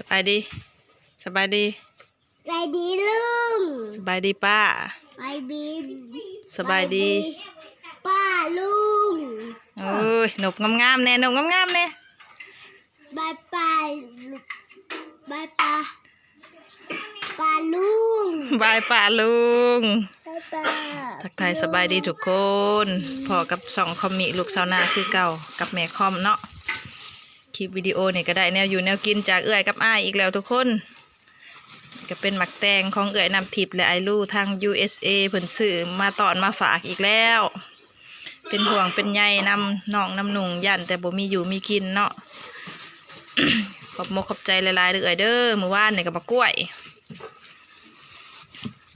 ສະບາຍດີ ສະບາຍດີ ສະບາຍດີລຸງ ສະບາຍດີປ້າ ສະບາຍດີ ສະບາຍດີ ປ້າລຸງ ໂອ້ຍ ນົບງາມໆແດ່ ນົບງາມໆແດ່ ບາຍປ້າ ບາຍປ້າ ປ້າລຸງ ບາຍປ້າລຸງ ບາຍປ້າ ທັກທາຍສະບາຍດີທຸກຄົນ ພໍ້ກັບຊ່ອງຄອມມິລູກຊາວນາຄືເກົ່າ ກັບແມ່ຄອມເນາະ. ຄລິບວິດີໂອນີ້ກໍໄດ້ແນວຢູ່ແນວກິນຈາກເອື້ອຍກັບອ້າຍອີກແລ້ວທຸກຄົນ. ກໍເປັນໝາກແຕງຂອງເອື້ອຍນ້ຳທິບ ແລະ ອ້າຍລູທາງ ຢູເອສເອ ເພິ່ນຊື້ມາຕ້ອນມາຝາກອີກແລ້ວ. ເປັນຫ່ວງເປັນໃຍນຳນ້ອງນຳນຸ່ງ ຢ້ານແຕ່ບໍ່ມີຢູ່ມີກິນເນາະ. ຂອບມົກຂອບໃຈຫຼາຍໆເດີ້ເອື້ອຍເດີ້. ມື້ວານນີ້ກໍໝາກກ້ວຍ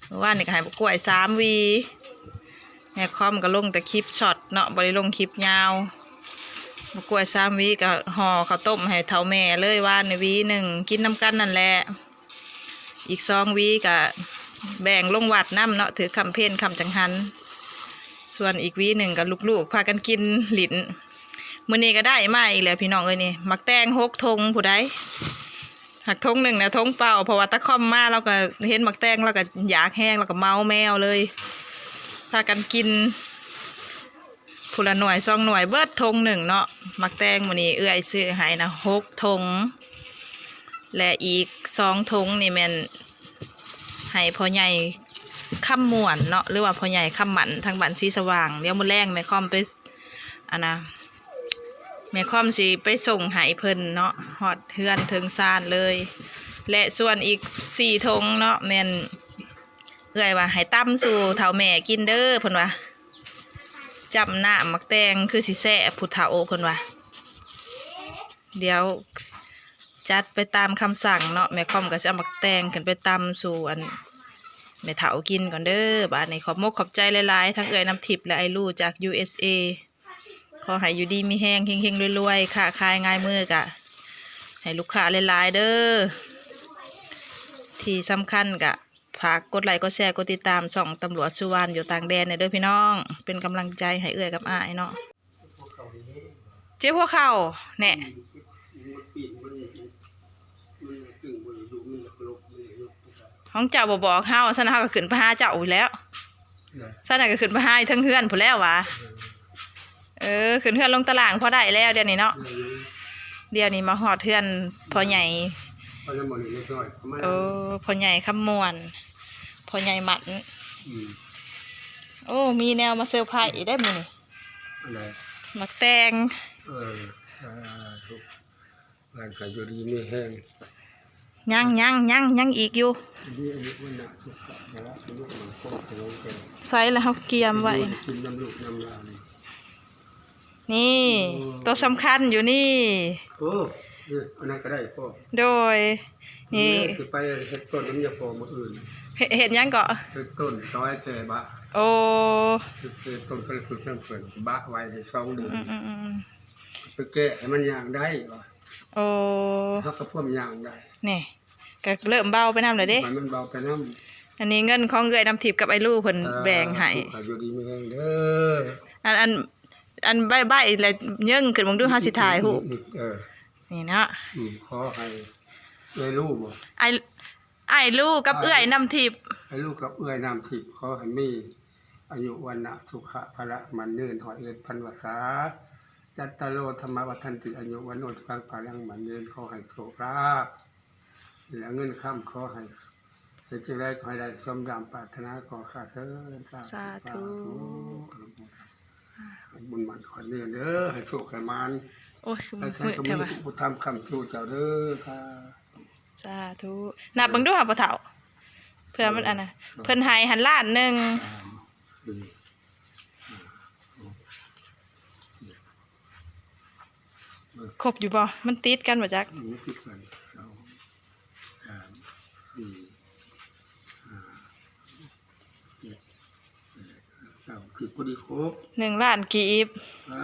ມື້ວານນີ້ກໍໃຫ້ໝາກກ້ວຍສາມຫວີ ແມ່ຄອມກໍລົງແຕ່ຄລິບຊັອດເນາະ ບໍ່ໄດ້ລົງຄລິບຍາວ. ໝາກກ້ວຍສາມຫວີກໍຫໍ່ເຂົ້າຕົ້ມໃຫ້ເຖົ້າແມ່ເລີຍ ວານນີ້ຫວີໜຶ່ງ ກິນນຳກັນນັ້ນແຫຼະ. ອີກສອງຫວີກໍແບ່ງລົງວັດນຳເນາະ ຖືກຄ້ຳເພນຄ້ຳຈັງຫັນ. ສ່ວນອີກຫວີໜຶ່ງກໍລູກໆພາກັນກິນຫຼິ້ນ. ມື້ນີ້ກໍໄດ້ມາອີກແລ້ວພີ່ນ້ອງເອີຍ ນີ້ໝາກແຕງຫົກຖົງພຸ້ນໃດ໋. ຫາກຖົງໜຶ່ງນະຖົງເປົ່າ ເພາະວ່າຕາຄອມມາ ລາວກໍເຫັນໝາກແຕງ ລາວກໍຢາກແຮງ ລາວກໍເມົາແມວເລີຍ ພາກັນກິນ ຜູ້ລະໜ່ວຍສອງໜ່ວຍ ເບິດຖົງໜຶ່ງເນາະ. ໝາກແຕງມື້ນີ້ເອື້ອຍຊື້ໃຫ້ນະຫົກຖົງ ແລະ ອີກສອງຖົງນີ້ແມ່ນໃຫ້ພໍ່ໃຫຍ່ຄຳມ່ວນເນາະ ຫຼືວ່າພໍ່ໃຫຍ່ຄຳໝັ້ນ ທາງບ້ານສີສະຫວ່າງ. ດຽວມື້ແລງແມ່ຄອມໄປ ອັນນະ ແມ່ຄອມຊິໄປສົ່ງໃຫ້ເພິ່ນເນາະ ຮອດເຮືອນເທິງຊານເລີຍ. ແລະ ສ່ວນອີກສີ່ຖົງເນາະ ແມ່ນເອື້ອຍວ່າໃຫ້ຕຳສູ່ເຖົ້າແມ່ກິນເດີ້ ເພິ່ນວ່າ ຈ້ຳນ້ຳໝາກແຕງຄືຊິແຊບ ຜູ້ເຖົ້າເພິ່ນວ່າ. ດຽວຈັດໄປຕາມຄຳສັ່ງເນາະ ແມ່ຄອມກໍຊິເອົາໝາກແຕງຂຶ້ນໄປຕຳສູ່ອັນແມ່ເຖົ້າກິນກ່ອນເດີ້. ບາດນີ້ຂອບມົກຂອບໃຈຫຼາຍໆ ທັງເອື້ອຍນ້ຳທິບ ແລະ ອ້າຍລູຈາກ ຢູເອສເອ ຂໍໃຫ້ຢູ່ດີມີແຮງ ເຮັງໆລວຍໆ ຄ້າຂາຍງ່າຍມື ກະໃຫ້ລູກຄ້າຫຼາຍໆເດີ້. ທີ່ສຳຄັນກະ ຝາກກົດໄລກົດແຊ ກົດຕິດຕາມຊ່ອງຕຳຫຼວດສຸວານຢູ່ຕ່າງແດນແດ່ເດີ້ພີ່ນ້ອງ ເປັນກຳລັງໃຈໃຫ້ເອື້ອຍກັບອ້າຍເນາະ. ເຈັບຫົວເຂົ່າແນ່ ຂອງເຈົ້າບໍ່ບອກເຮົາ ຊັ້ນເຮົາກໍຂຶ້ນໄປຫາເຈົ້າພຸ້ນແລ້ວ ຊັ້ນກໍຂຶ້ນໄປຫາເທິງເຮືອນພຸ້ນແລ້ວຫວາ. ເອີ ຂຶ້ນເຮືອນລົງຕາລ່າງພໍໄດ້ແລ້ວດຽວນີ້ເນາະ. ດຽວນີ້ມາຮອດເຮືອນພໍ່ໃຫຍ່ ໂອ້ ພໍ່ໃຫຍ່ຄຳມ່ວນ ພໍ່ໃຫຍ່ໝັ້ນ. ໂອ້ ມີແນວມາເຊີໄພຣ໌ອີກໄດ໋ມື້ນີ້ ໝາກແຕງ. ເອີ ສາທຸ ຫຼານກໍຢູ່ດີມີແຮງ. ຍັງ ຍັງ ຍັງ ຍັງອີກຢູ່ ໃສລະເຮົາກຽມໄວ້ ກິນນຳລູກນຳຫຼານ. ນີ້ ໂອ້ ໂຕສຳຄັນຢູ່ນີ້. ໂອ້ ນີ້ ອັນນັ້ນກໍໄດ້ພໍ່. ໂດຍ ນີ້ ຊິໄປເຮັດຕົ້ນນຳຍາພໍ່ມື້ອື່ນ. ເຮັດ ເຮັດຫຍັງເກາະ? ເຮັດຕົ້ນຊອຍແກ່ບະ. ໂອ້ ເຮັດຕົ້ນກໍເລີຍຝຶກນຳເພິ່ນ ບະໄວ້ໄດ້ສອງເດືອນ. ອືມໆ ໄປແກະໃຫ້ມັນຍ່າງໄດ້ວ່າ. ໂອ້ ເຮົາກໍພວມຍ່າງໄດ້ ນີ້ ກໍເລີ່ມເບົາໄປນຳແລ້ວເດ້ ໃຫ້ມັນເບົາໄປນຳ. ອັນນີ້ເງິນຂອງເອື້ອຍນ້ຳທິບກັບອ້າຍລູເພິ່ນ ເອີ ແບ່ງໃຫ້ ໃຫ້ຢູ່ດີມີແຮງເດີ້. ອັນ ອັນ ອັນໃບໆ ແລະ ເຍີ້ງຂຶ້ນເບິ່ງດູ ເຮົາຊິຖ່າຍຮູບ. ເອີ ນີ້ເນາະ ອືມ ຂໍໃຫ້ເອື້ອຍລູບໍ່ ອ້າຍ ອ້າຍລູກັບເອື້ອຍນ້ຳທິບ ອ້າຍລູກັບເອື້ອຍນ້ຳທິບ ຂໍໃຫ້ມີອາຍຸວັນນະສຸຂະພະລະໝັ້ນຍືນ ຮ້ອຍເອັດພັນວັດສາ ຈັດຕາໂລທຳມະວັດທັນຕິ ອາຍຸວັນໂນສຸຂັງພະລັງໝັ້ນຍືນ. ຂໍໃຫ້ໂຊກລາບ ແລະ ເງິນຄຳ ຂໍໃຫ້ເຮັດຈັ່ງໃດກໍໃຫ້ໄດ້ສົມດັ່ງປາດຖະໜາ ຂໍຂ້າເທີ້ນ. ສາທຸ ສາທຸ ບຸນໝັ້ນຂວັນຍືນເດີ້ ໃຫ້ໂຊກໃຫ້ໝານ. ໂອ້ຍ ໃຫ້ໃຊ້ ມື້ແທ້ວ່າ ຜູ້ທຳຄຳສູ່ເຈົ້າເດີ້. ສາ ສາທຸ ນັບເບິ່ງດູຫາພໍ່ເຖົ້າ ເພື່ອມັນອັນນະ ເພິ່ນໃຫ້ຫັ້ນລ້ານໜຶ່ງ ສາມ ສີ່ ຫ້າ ຫົກ ເຈັດ ແປດ ເກົ້າ ສິບ ຄົບຢູ່ບໍ່? ມັນຕິດກັນບໍ່ຈັກ? ອືມ ຕິດກັນ ສອງ ສາມ ສີ່ ຫ້າ ຫົກ ເຈັດ ແປດ ເກົ້າ ສິບ ພໍດີຄົບ ໜຶ່ງລ້ານກີບ. ສາ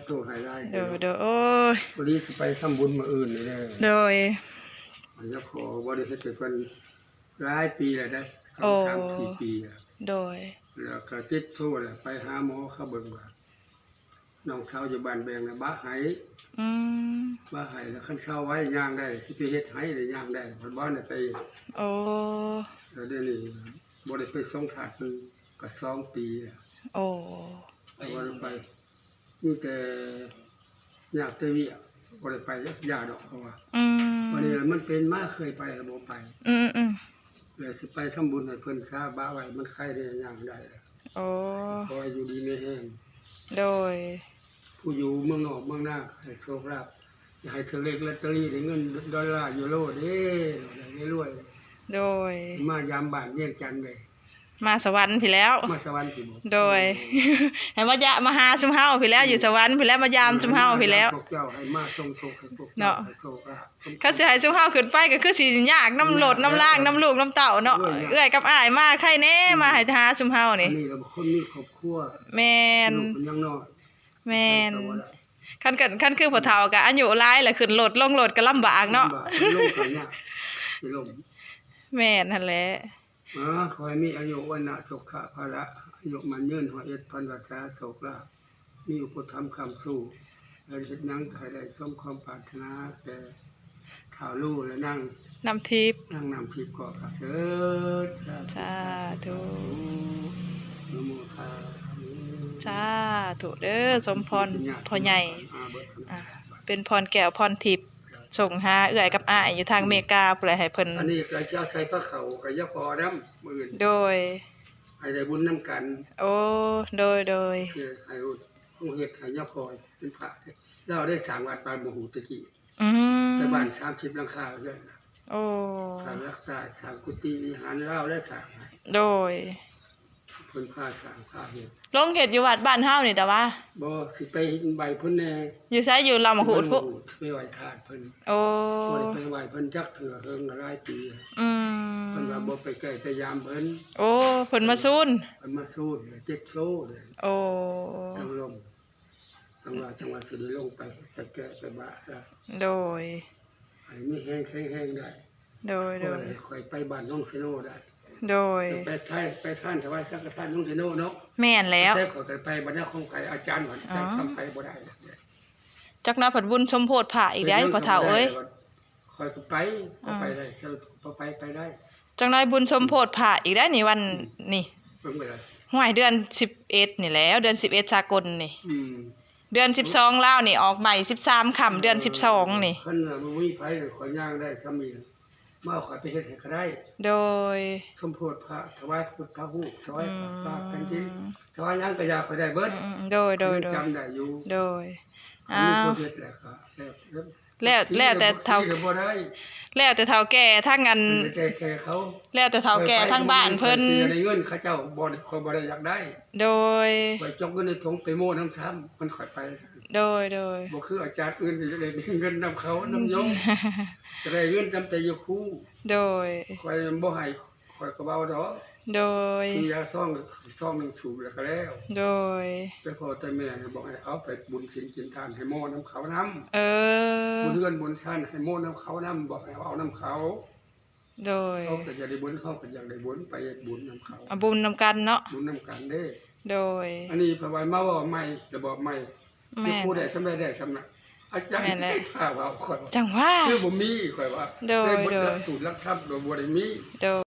ທຸ ໃຫ້ຫຼາຍ ໂດຍ ໂດຍ ໂອ້ຍ ພໍດີຊິໄປທຳບຸນມື້ອື່ນນີ້ແຫຼະ. ໂດຍ ອັນນີ້ຂໍບໍ່ໄດ້ເຮັດໃຫ້ເພິ່ນຫຼາຍປີແລ້ວເດ້ ສອງ ໂອ້ ສາມ ສີ່ປີແລ້ວ. ໂດຍ ແລ້ວກໍຕິດໂຊແຫຼະ ໄປຫາໝໍເຂົາເບິ່ງວ່າ ນ້ອງສາວຢູ່ບ້ານແບງນະບະໃຫ້ ອືມ ບະໃຫ້ ແລ້ວຄັນເຊົາໄວ້ຍ່າງໄດ້ ຊິໄປເຮັດໄຮ່ໄດ້ຍ່າງໄດ້ ເພິ່ນບໍ່ໃຫ້ໄປ. ໂອ້ ແລ້ວດຽວນີ້ບໍ່ໄດ້ໄປສົ່ງທາດເພິ່ນກໍສອງປີແລ້ວ. ໂອ້ ບໍ່ໄດ້ໄປ ມີແຕ່ຍາກແຕ່ວຽກ ບໍ່ໄດ້ໄປຈັກຢາດອກ ເຂົາວ່າ. ອືມ ບັດນີ້ມັນເປັນມາ ເຄີຍໄປແລ້ວບໍ່ໄປ. ອືມໆ ແລ້ວຊິໄປທຳບຸນໃຫ້ເພິ່ນຊາ ບະໄວ້ມັນໄຄແດ່ ຍ່າງໄດ້. ໂອ້ ຂໍໃຫ້ຢູ່ດີມີແຮງ. ໂດຍ ຜູ້ຢູ່ເມືອງນອກເມືອງນາໃຫ້ໂຊກລາບ ໃຫ້ຖືກເລກລອດເຕີຣີ ໄດ້ເງິນດອນລາ ຢູໂຣເດ້ ໃຫ້ລວຍ. ໂດຍ ມາຢາມບ້ານວຽງຈັນເດ້ ມາສະຫວັນພີ້ແລ້ວ ມາສະຫວັນພີ້ບໍ? ໂດຍ ໃຫ້ມາຢາມ ມາຫາຊຸມເຮົາພີ້ແລ້ວ ຢູ່ສະຫວັນພີ້ແລ້ວ ມາຢາມຊຸມເຮົາພີ້ແລ້ວ ພວກເຈົ້າໃຫ້ມາສົ່ງໂຊກໃຫ້ພວກເຈົ້າ ໃຫ້ໂຊກລາບ. ຄັນຊິໃຫ້ຊຸມເຮົາຂຶ້ນໄປກໍຄືຊິຍາກນຳລົດນຳລາງນຳລູກນຳເຕົ້າເນາະ. ໂອ້ຍ ຍາກ ເອື້ອຍກັບອ້າຍມາໄຄແດ່ ອືມ ມາໃຫ້ຫາຊຸມເຮົານີ້ ອັນນີ້ລະຄົນມີຄອບຄົວ ແມ່ນ ລູກເພິ່ນຍັງນ້ອຍ. ແມ່ນ ຄັນ ຄັນ ຄັນຄືພໍ່ເຖົ້າກໍອາຍຸຫຼາຍແລ້ວ ຂຶ້ນລົດລົງລົດກໍລຳບາກເນາະ ລຳບາກ ລົງກໍຍາກ ຊິລົ້ມ. ແມ່ນຫັ້ນແຫຼະ. ອາ ຂໍໃຫ້ມີອາຍຸວັນນະສຸຂະພະລະ ອາຍຸໝັ້ນຍືນ ຮ້ອຍເອັດພັນວັດສາ ໂຊກລາບ ມີອຸປະຖຳຄ້ຳຊູ ແລະ ເຮັດຫຍັງກໍໃຫ້ໄດ້ສົມຄວາມປາດຖະໜາແກ່ທ້າວລູ ແລະ ນາງນ້ຳທິບ ນາງນ້ຳທິບກໍປະເສີດ. ສາທຸ ສາທຸ ອະນຸໂມທາມິ ສາທຸເດີ ສົມພອນພໍ່ໃຫຍ່ ອາ ເປັນພອນແກ້ວພອນທິບ ສົ່ງຫາເອື້ອຍກັບອ້າຍຢູ່ທາງເມກາພຸ້ນແຫຼະ ໃຫ້ເພິ່ນ ອັນນີ້ກໍຈະໃສ່ພາເຂົ້າກໍຢ່າພໍນຳມື້ອື່ນ ໂດຍ ໃຫ້ໄດ້ບຸນນຳກັນ. ໂອ້ ໂດຍໆ ໃຫ້ເຮັດໃຫ້ຍາພໍ່ເປັນພະ ລາວໄດ້ສ້າງວັດປານບໍ່ຮູ້ແຕ່ກີ້ ອືມ ແຕ່ບ້ານສາມສິບຫຼັງຄາເຮືອນນະ. ໂອ້ ສ້າງຫຼັກໃຕ້ ສ້າງກຸຕິວິຫານ ລາວໄດ້ສ້າງໃຫ້ ໂດຍ ເພິ່ນພາສ້າງພາເຮັດ ລົງເຮັດຢູ່ວັດບ້ານເຮົານີ້ຕະຫວາ? ບໍ່ ຊິໄປໄຫວ້ເພິ່ນແດ່. ຢູ່ໃສ? ຢູ່ລຳມະຂູດພຸ້ນ ໄປໄຫວ້ທາດເພິ່ນ. ໂອ້ ບໍ່ໄດ້ໄປໄຫວ້ເພິ່ນຈັກເທື່ອ ເຫິງຫຼາຍປີ. ອືມ ເພິ່ນວ່າບໍ່ໄປໃກ້ໄປຢາມເພິ່ນ. ໂອ້ ເພິ່ນມາຊູນ ເພິ່ນມາຊູນ ເຈັບໂຊເດ້. ໂອ້ ຈັ່ງລົງ ຈັ່ງວ່າ ຈັ່ງວ່າຊິໄດ້ລົງໄປ ໄປແກະໄປບະຊະ. ໂດຍ ໃຫ້ມີແຮງແຂງແຮງໄດ້. ໂດຍໆ ຂ້ອຍໄປບ້ານໜອງເຊໂນໄດ້. ໂດຍ ໄປທານ ໄປທານຖວາຍສັງຄະທານໜອງເຊໂນເນາະ. ແມ່ນແລ້ວ ແຕ່ຂ້ອຍກໍໄປບັນດາຂອງໃຜ ອາຈານວັນ ອໍ ໄປ ໄປບໍ່ໄດ້. ຈັກໜ້ອຍພັດບຸນສົມໂພດພະອີກໄດ໋ພໍ່ເຖົ້າເອີຍ. ຂ້ອຍກໍໄປ ອືມ ໄປໄດ້ ໄປ ໄປໄດ້. ຈັກໜ້ອຍບຸນສົມໂພດພະອີກໄດ໋ນີ້ ວັນ ອືມ ນີ້ ເບິ່ງໄປໄດ້. ຫ້ວຍ ເດືອນສິບເອັດນີ້ແຫຼ້ວ ເດືອນສິບເອັດສາກົນນີ້. ອືມ ເດືອນສິບສອງລາວນີ້ອອກໃໝ່ ສິບສາມຄ່ຳເດືອນສິບສອງນີ້. ຄັນວ່າບໍ່ມີໃຜ ຂ້ອຍຍ່າງໄດ້ສ່ຳນີ້ ມາເອົາຂ້ອຍໄປເຮັດໃຫ້ກໍໄດ້. ໂດຍ ສົມໂພດພະ ຖວາຍພຸດທະຮູບ ຖວາຍ ອືມ ພະແຜ່ນດິນ ຖວາຍຫຍັງກໍຢ່າ ຂ້ອຍໄດ້ເບິດ. ອືມໆ ໂດຍໆໆ ຍັງຈຳໄດ້ຢູ່. ໂດຍ ຄັນມີ ອ້າວ ຄົນເຮັດແລ້ວກໍແລ້ວ ແລ້ວ ແລ້ວແຕ່ເຖົ້າ ບໍ່ໄດ້ ແລ້ວແຕ່ເຖົ້າແກ່ທາງອັນ ແລ້ວແຕ່ເຖົ້າແກ່ທາງບ້ານເພິ່ນ. ຂ້ອຍຊິໄດ້ເງິນເຂົາເຈົ້າ ບໍ່ ຂ້ອຍບໍ່ໄດ້ຢາກໄດ້. ໂດຍ ຂ້ອຍຈົກເງິນໃນຖົງໄປໂມ້ນຳຊ້ຳ ມັນຂ້ອຍໄປ. ໂດຍໆ ບໍ່ຄືອາຈານອື່ນ ຢາກໄດ້ເງິນນຳເຂົານຳໂຍມ ຢາກໄດ້ເງິນນຳແຕ່ຢູ່ຄູ. ໂດຍ ຂ້ອຍບໍ່ໃຫ້ ຂ້ອຍກໍເວົ້າດອກ. ໂດຍ ຊື້ຢາຊອງ ຊອງໜຶ່ງສູບແລ້ວກໍແລ້ວ. ໂດຍ ແຕ່ພໍ່ແຕ່ແມ່ບອກໃຫ້ເອົາໄປບຸນສິນກິນທານ ໃຫ້ໂມ້ນຳເຂົານຳ. ເອີ ບຸນເຮືອນບຸນຊານ ໃຫ້ໂມ້ນຳເຂົານຳ ບໍ່ໃຫ້ເອົານຳເຂົາ. ໂດຍ ເຂົາກໍຢາກໄດ້ບຸນ ເຮົາກໍຢາກໄດ້ບຸນ ໄປເຮັດບຸນນຳເຂົາ ເອົາບຸນນຳກັນເນາະ ບຸນນຳກັນເດ້. ໂດຍ ອັນນີ້ເພິ່ນວ່າມາເວົ້າໃໝ່ ລະບອບໃໝ່ ແມ່ນ ຜູ້ໃດສ່ຳໃດໄດ້ສ່ຳນັ້ນ. ອາຈານ ແມ່ນແຫຼະ ພາເວົ້າ ຂ້ອຍວ່າ ຈັ່ງຫວາ ຄືບໍ່ມີ ຂ້ອຍວ່າ. ໂດຍ ໃນບົດ ໂດຍ ຫຼັກສູດຫຼັກທຳກໍບໍ່ໄດ້ມີ. ໂດຍ